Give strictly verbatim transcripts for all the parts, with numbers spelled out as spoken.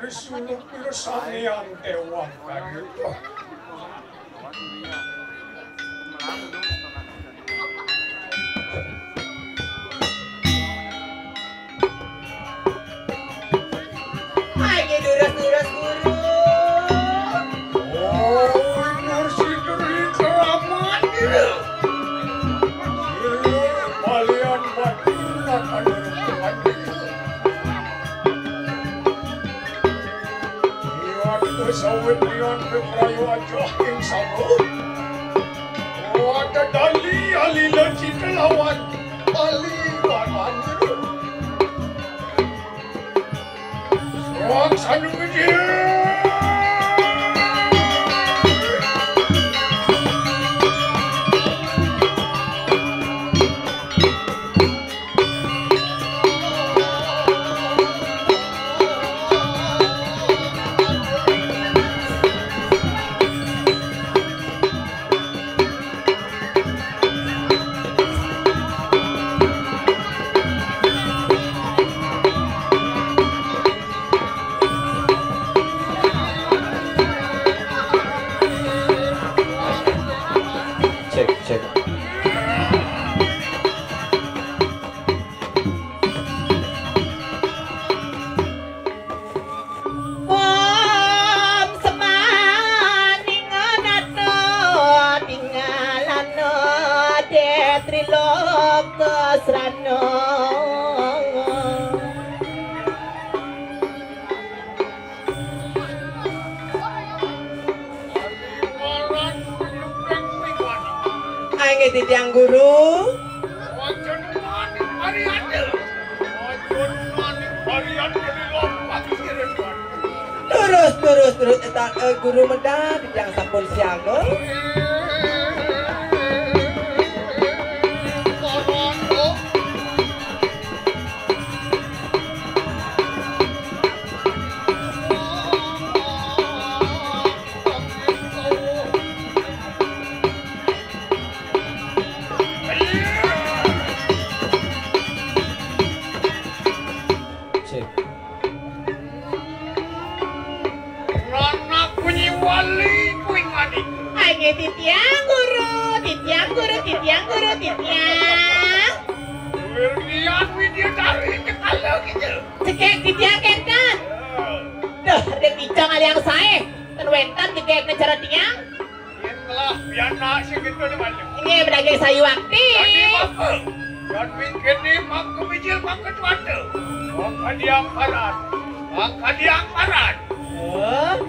Sunu pira samian tewang kaya. Ayo durus-durus, Guru. Oh, Narsidri keramat. Sila balian batin akan berhubungan. Iwat kesawit lian keprayu aja ing sama. Wada dali alila cita lawan ali barani. Wang sanu gede. Cek, cek. Om semaning nata tinggalana Tetri Loka Srana. Inggih titiang guru. Terus, terus, terus, eh, guru medal, titiang sampun siaga. Cek. Anak punyi wali kuwi ngadi. Ayo titiang guru, titiang guru, titiang guru, titiang. Wirdian Widyadari nyekala gitu. Cekek titiang kenten. Duh, dek icang aliang sae. Ten wenten cekek cara tiang. Yen telah pianak sing gitu di mana? Inggih, bedaging sayu akti. Jadi apa? Dan mingkini mangka bijil mangka tuata. Mangka diamparan. Mangka diamparan. Oh.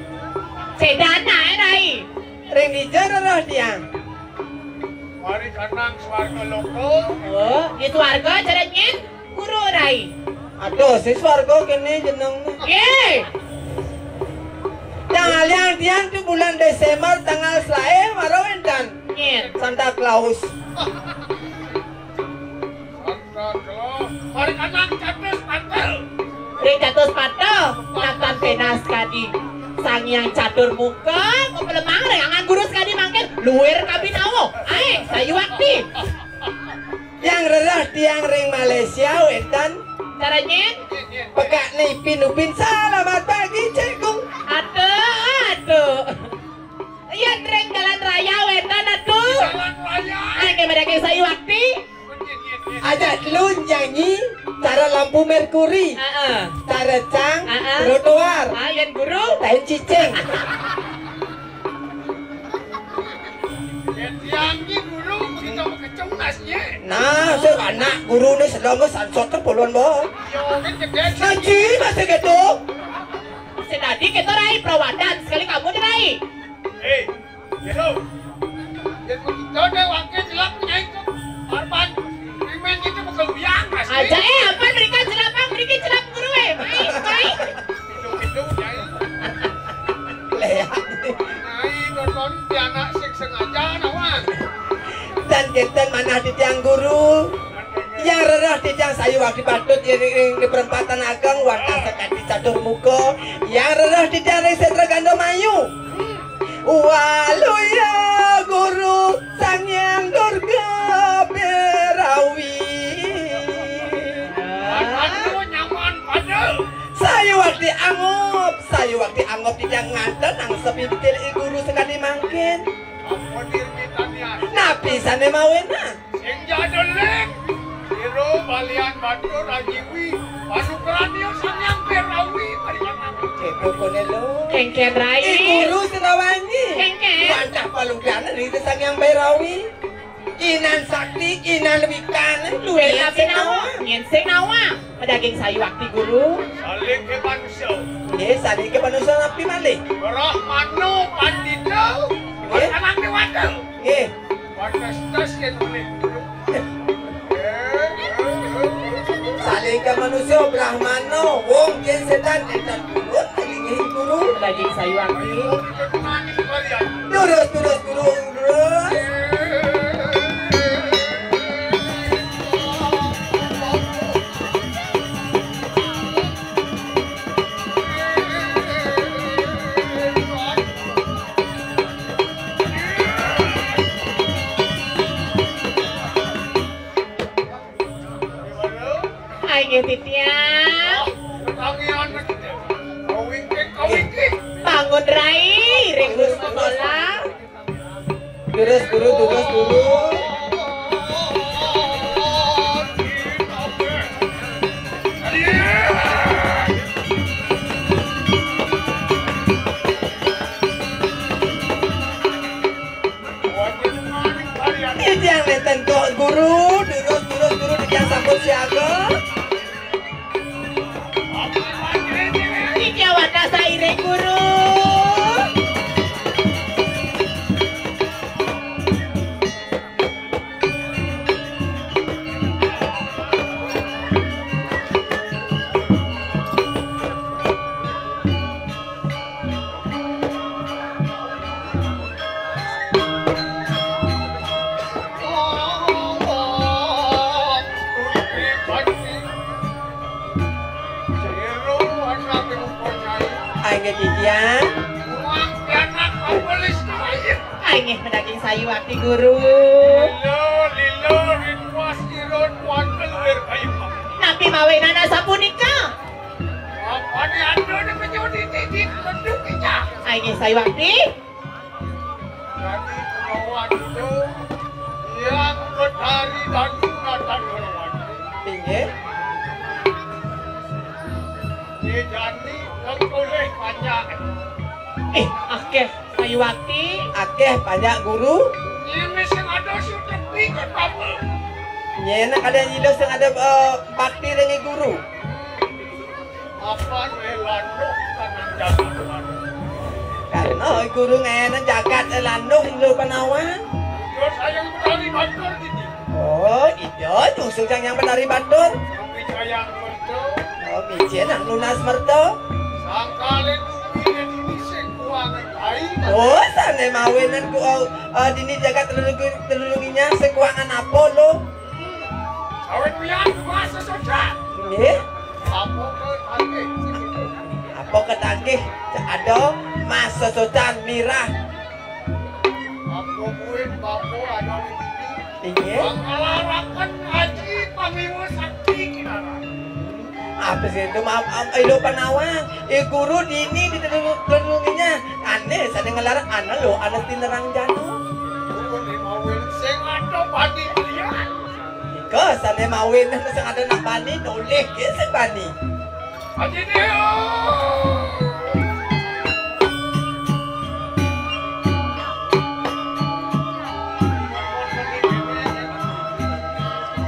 Sedana, eh, Rai. Ring dija rereh tiang. Mari kanang swarga loka. Oh, di swarga cara nyen. Guru Rai. Aduh, si swarga kene jeneng. Ye. Yang aliang tiang tu bulan Desember tanggal selae mara wenten. Nyen. Santa Claus. Santa Claus. Mari kanang catus pantel. Ring catus pantel. Natan penas kadi. Sang Hyang Catur Muka, kepelemang ring angan guru sekadi mangkin. Luir kabinawa. Ae, sayu akti. Yang rereh tiang ring Malaysia wenten. Cara nyen? Pekak ni Ipin Upin, selamat pagi, Cikgu. Aduh, aduh. Yen ring jalan raya wenten, aduh. Jalan raya. Ayo, mereka sayu akti. Aja lu nyanyi cara lampu merkuri. Heeh. Cara cang, heeh, trotoar. Ah, yen guru. Tain cicing. Tiang ni guru begitu kecung nasnya. Nah, sing anak guru ni sedang ke sansot ke puluhan bawah. Yo, kan gede. Ngaji masih gitu. Sedadi kita Rai perawadan sekali kamu ni Rai. Eh, gitu. Yen begitu deh wakil jelap nyai ke Arban. Primen gitu bakal biang asli. Aja eh apa mereka jelap bang, mereka jelap guru eh. Mai, mai. Itu-itu nyai. Leak. Nyai nonton di anak sing sengaja nawan. Dan kenten manah titiang guru. Yang rereh titiang sayu wakti patut ring, ring di perempatan ageng wantah sekadi catur muka. Yang rereh titiang ring setra ganda mayu. Waluya guru Sang Hyang Durga Berawi. Anu nyaman pada. Sayu wakti angup. Waktu anggap tidak nganten nang sepi betil i guru sekali mangkin. Apa dirmitanian? Napi sane mawena? Sing jadeling. Ira balian batur ajiwi. Panugrahan Sang Hyang Bhairawi paringanan. Kepo kone lo. Kengken rai. I guru selawangi. Kengken. Wantah palungkane ri Sang Hyang Bhairawi. Inan sakti, inan wikan, luwih. Wis sing nawa. Nawa. Nyen sing nawa. Madaging sayu wakti guru. Saling ke manusia. Nggih, saling ke manusia napi malih? Brahmana pandita. Nggih. Tanang dewata. Nggih. Pantes tes yen oleh guru. Saling ke manusia Brahmana, wong jin setan enten turun ngelingi guru. Madaging sayu wakti. Lurus, lurus, guru, lurus. Ai nggih titiang. Bangun rai, ring guru sekolah. Terus guru, terus guru. Titiang nenten kok guru, terus, terus guru titiang sampun siaga. Iki awak tak saire guru. Ayo, Jijian. Ayo, mendaging sayu ati guru. Lilo, lilo, rinwas, irun, wan, keluar kayu. Napi mawinan sapunika? Apane anu ne penyodi titik mendung ija. Ayo, sayu ati. Dadi Kurawa Dudu, Hyang Betari Danu Natan Kurawa Dudu. Inggih. Dijani kang oleh panjak. Eh, akeh sayuwakti. Akeh panjak guru. Nyene sing ada sing tepi kok apa? Nyene kadang nyilih sing ada, eh, bakti ring guru. Apa ne landuh kanang jagat landuh? Karena guru ngene jagat landuh Inggil Panawa. Yo sayang Betari Batur gini. Oh, iya, nyusul Sang Hyang Betari Batur. Tapi sayang merto. Oh, micin nang nunas merto. Sangkale bumi dini sing kuangan kai. Oh, sane mawinan ku, oh, eh, dini jagat telulungi-, telulunginya sing kuangan apa lo? Awit pian kuasa soca. Nggih. Apa ke tagih? Apa ke tagih? Cak ada mas sesocan mirah. Apa buin bapa ada di sini? Inggih. Pangalahaken aji pangliwa sakti kinara. Apa sih itu maaf, am, ilo panawang. Eh, guru dini di telung-, telunginya. Ane sane ngelarang ana lo, ana tinerang jano. Guru ni mawin sing ada bani belian. Ika sane mawin sing ada nak bani, nolih ke sing bani. Aji dia.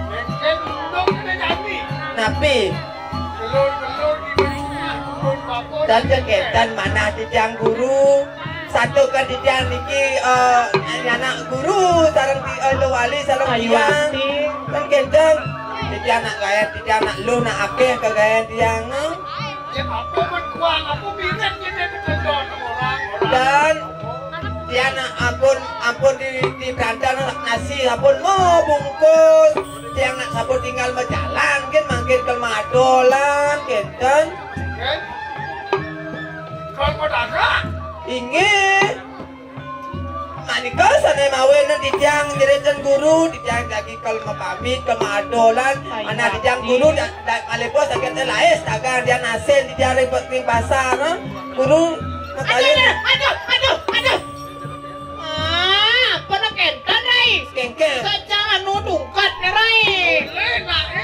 Mungkin untuk kena jadi. Napi? Telur-telur di bawah, telur bakul. Dan kegiatan manah titiang guru, satu ke titiang niki, eh, anak guru, sareng ti-, eh, Luh Wali, sareng ayu tiang. Ati. Kan kenten, titiang nak gaya, titiang nak luh, nak akeh ke gaya tiang, eh. Ya, apa berkuang, apa mirip, mirip, ketendon orang, orang. Dan tiang nak ampun, ampun di, di Brantan nasi, ampun mau bungkus. Tiang nak sampun tinggal majalan, kan mangkin ke madolan, kenten. Kan? Kalau mau dagang? Inggih. Manika sané mawon titiang nyeritén guru, titiang jagi kal mapamit, kal maadolan, anak titiang guru, da-, da-, malih bos sakit laes, dagang titiang nasin, titiang ring, ring pasar, eh. Guru, makayun. Aduh, aduh, aduh, aduh. Ah, apa nak kénten, Rai? Kéngkén. Saja anu tungkat, Rai.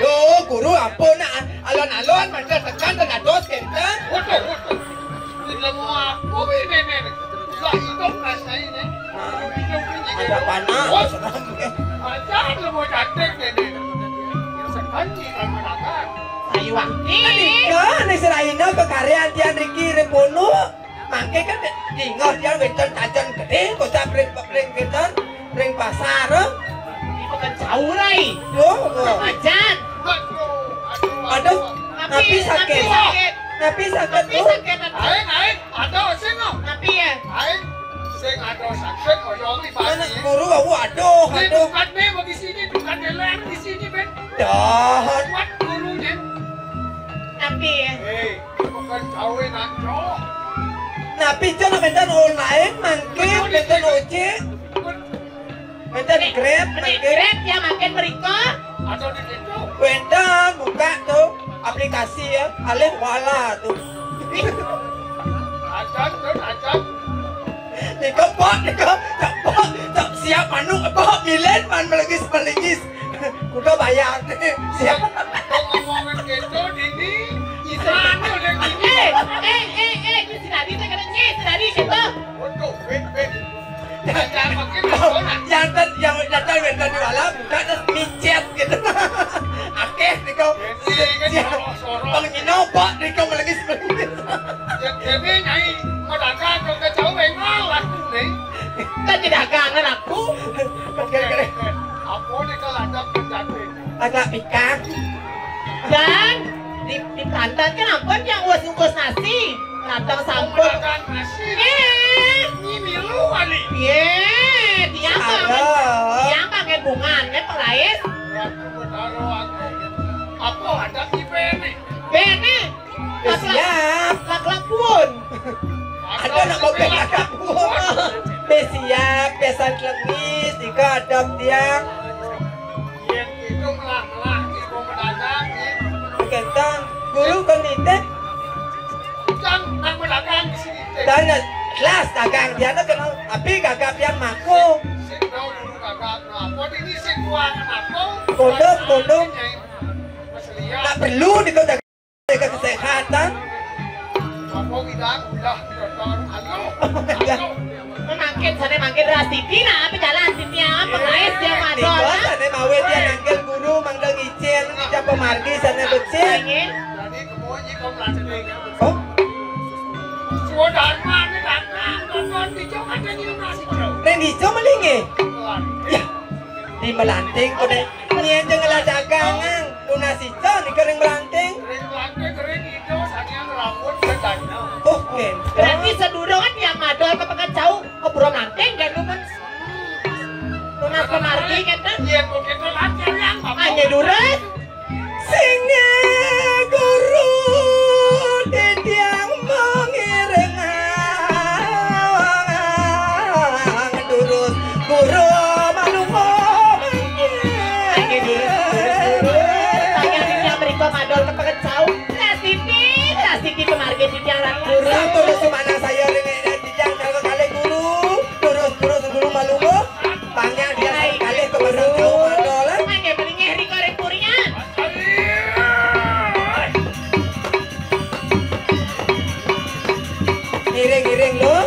Yo, guru, ampun, nak. Alon-alon, mangda tekan, tenados, kénten. Waduh, waduh. Ilmu aku ini, nih. Lah, hidup rasanya ini. Hidup ini. Ada panas. Wah. Aja ilmu cantik ini. Sekali kan menangkan. Sayuwakti. Nika, nih seraina kekaryan tiang riki ring Pondok. Mangké kan dingeh tiang wénten tajen gedé, kocap ring, ring kénten, ring pasar. Di Peken Cau, Rai. Yo, yo. Ajan. Aduh, napi sakit? Napi sakit? Napi sakit, Bu? Napi sakit, aduh. Aing, aing, aduh, sing, oh. Napi ya? Aing, sing aduh sakit, oh, yo, ini. Anak guru, aduh, aduh. Ini bukan, nih, bagi sini, bukan, nih, di sini, Ben. Dah. Kuat gurunya. Napi ya? Hei, bukan kawin, aduh. Napi, Cen, wénten online, mangké, wénten ojek. Wénten Grab, mangké. Grab ya, mangké mriko. Ada di situ. Wénten, buka tuh aplikasi ya, alih wala tuh. Ajan, Dun, ajan. Nika, Pak, nika, Pak, Pak, siap manuk, Pak, milen, man, melegis, melegis. Kudu bayar, siap. Kok ngomongin gitu, dini, gimana udah gini? Eh, eh, eh, eh, si Nadi téh kada nyéh, si Nadi gitu. Waduh, wait, wait. Jangan makin, jangan, jangan, jangan, jangan, jangan, buka, terus micet gitu. Akéh, nika. Ini, ini, siap. Sorong, sorong. Bang Nino, Pak, nika, melegis, melegis. Ya, jadi, Nyai, mau dagang, kalau nggak jauh, eh, ngalah, nih. Kan tidak dagangan aku. Oke, oke. Apa nih kalau ada pendamping? Agak pikang. Dan di, di pantat kan ampun yang uas ngukus nasi. Datang sampun. Makan nasi. Eh. Ini milu kali. Ye, tiang banget. Halo. Tiang banget bungan, ya, pelais. Ratu Betara, aku. Apa ada di bene? Bene. Siap. Laklak pun. Ada nak mau bebas pun. Bé siap, pesan klemis, tiga adam tiang. Yén itu melah-melah, ibu pedagang, ya. Kénten, guru kon nitip. Kan nak pedagang di sini, teh. Dan jelas dagang dia tuh kenal, tapi gagap yang maku. Sing tahu guru gagap, nah, pot ini sing kuat, kenapa? Kondom, kondom. Mas Lia. Tak perlu di kota. Jaga kesehatan. Apa kita udah dokter? Halo. Mangkin, sané mangkin Rastiti, nah, apa jalan Titi, apa, guys, dia madon, nika, ah? Sané mawit ya, mangkin guru, mangda ngicén, kita pemargi, sané becik. Nggih. Tadi kebunyi kok melantik. Oh? Swadharma ini datang, nonton di Jogja, ada di Jogja. Ning di Jogja melingé. Melantik. Ya. Di Melanting, kok deh. Nyén jeng ngelah dagangan. Nunas ijo nika ring Melanting. Ring Melanting, ring ijo, saking rambut sedana. Oh, kénten. Berarti sadurungan tiang madol ka Peken Cau, keburu Melanting, gantungan. Nunas pemargi, kénten. Yén begitu, lancar yang, Bapak. Hanya durus. Sing guru titiang mengiring durus guru malunga. Ayo, durus, durus, durus. Tayang titiang mriko madol ka Peken Cau. Rastiti, rastiti pemargi titiang lan guru. Sampun sumanah saya ring titiang kalih guru. Durus, durus guru malunga. Panjang dia kalih kebesan kau madol. Ayo, beringeh riko ring purian. Ngiring-ngiring lho.